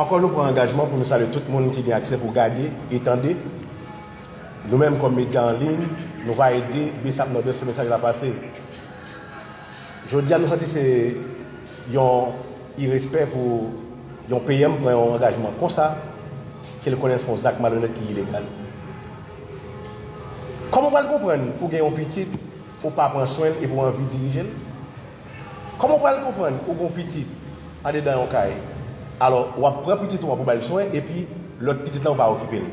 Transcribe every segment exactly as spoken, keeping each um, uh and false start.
Ankò, nou pran angajman pou nou salye tout moun ki gen aksè pou gade e tande. Nou menm, kòm medya an liy, nou va ede BSAP Nòdwès fè mesaj la pase. Jodi a, nou santi se yon irespè pou yon P M pran yon angajman konsa, ke l konnen l fè yon zak malonèt ki ilegal. Kòman w pral konprann ou gen yon pitit, ou pa pran swen l epi w anvi dirije l? Kòman w pral konprann ou gen yon pitit andedan yon kay, alò, w ap pran pitit ou an pou ba l swen, epi lòt pitit lan ou pa okipe l?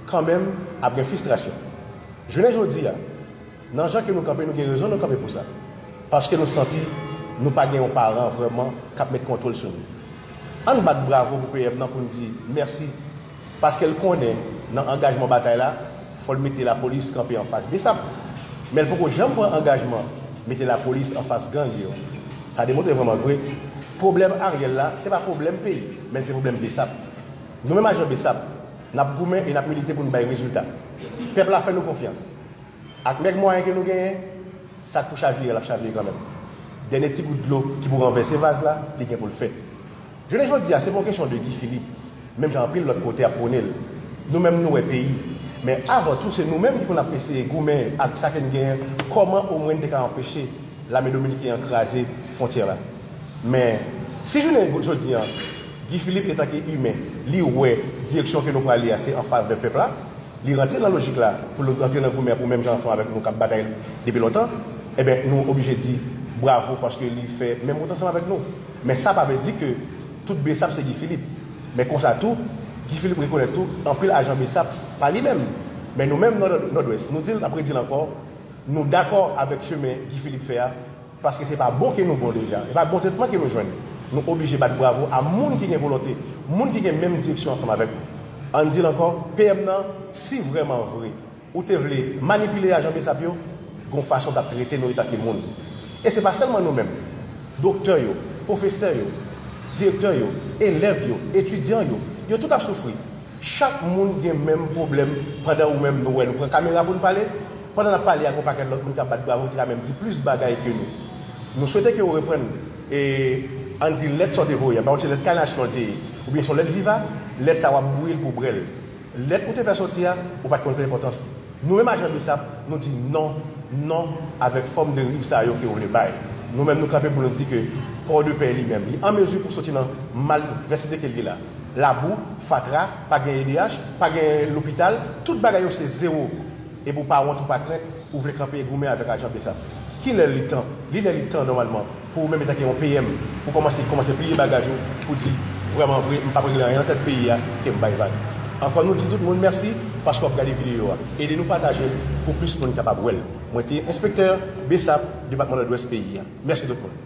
Kanmenm, ap gen fristrasyon. Jounen jodi a, nan jan ke nou kanpe, nou gen rezon nou kanpe pou sa. Paske nou santi nou pa gen yon paran vrèman k ap met kontwòl sou nou. Ann bat bravo pou P M nan pou n di mèsi, paske l konnen nan angajman batay la, fò l mete lapolis kanpe anfas BSAP. Men l poko janm pran angajman mete lapolis anfas gang yo. Sa demontre vrèman vre, pwoblèm Ariel la, se pa pwoblèm peyi, men se pwoblèm BSAP. Nou menm ajan BSAP, n ap goumen e n ap milite pou n bay rezilta. Pèp la fè nou konfyans. Ak nèg mwayen ke nou genyen, sa k pou chavire, l ap chavire kanmenm. Dènye ti gout dlo ki pou ranvèse vaz la, li gen pou l fèt. Jounen jodi a, se pa yon kesyon de Guy Philippe, menm jan anpil lòt kote ap pwone l. Nou menm, nou wè peyi. Men avan tou, se nou menm ki konn ap eseye goumen ak sa ke n genyen, kòman omwen n te ka anpeche lame dominiken an kraze fwontyè la. Men, si jounen jodi a, Guy Philippe, etanke imen, li wè direksyon ke nou prale a, se an favè pèp la, li rantre nan lojik la, pou l rantre nan goumen an, pou menm jan ansanm avèk nou k ap batay depi lontan, enben, nou oblije di bravo, paske li fè menm wout ansanm avèk nou. Men sa pa vle di ke tout BSAP se Guy Philippe. Men konsa tou, Guy Philippe rekonèt tou, anpil ajan BSAP pa li menm. Men nou menm, nan Nòdwès, nou di l, n ap redi l ankò, nou dakò avèk chemen Guy Philippe fè a, paske se pa bon ke nou bon deja, se pa bon tretman ke nou jwenn. Nou oblije bat bravo a moun ki gen volonte, moun ki gen menm direksyon ansanm avèk nou. Ann di l ankò, P M nan, si vrèman vre ou te vle manipile ajan BSAP yo, gon fason w t ap trete nou etanke moun. E se pa sèlman nou menm. Doktè yo, pwofesè yo, direktè yo, elèv yo, etidyan yo, yo tout ap soufri. Chak moun gen menm pwoblèm pandan ou menm nou wè, nou pran kamera pou n pale, pandan n ap pale a, gon pakèt lòt moun k ap bat bravo, ki ka menm di plis bagay ke nou. Nou swete ke w reprann, e, ann di lèt sa w te voye a, pa kont se lèt kanasyon l te ye, oubyen se yon lèt viva, lèt sa w ap bouyi l pou w bwè l. Lèt ou te fè soti a, ou pa t konn pran enpòtans li. Nou menm ajan BSAP, nou di non, non avèk fòm deriv sa yo ke w vle bay. Nou menm nou kanpe pou nou di ke Pòdepè li menm, li an mezi pou soti nan malvèsite ke l ye la. Labou, fatra, pa gen E D H, pa gen lopital, tout bagay yo se zewo. Epi w pa wont, ou pa krent, ou vle kanpe goumen avèk ajan BSAP. Kilè li tan? Li lè li tan nòmalman pou ou menm etanke yon P M, pou kòmanse, kòmanse pliye bagaj ou, pou di, vrèman vre, m p ap regle anyen nan tèt peyi a, ke m bay vag. Ankò, nou di tout moun mèsi paske w ap gade videyo a. Ede nou pataje l pou plis moun kapab wè l. Mwen te enspektè BSAP, depatman Nòdwès peyi a. Mèsi tout moun.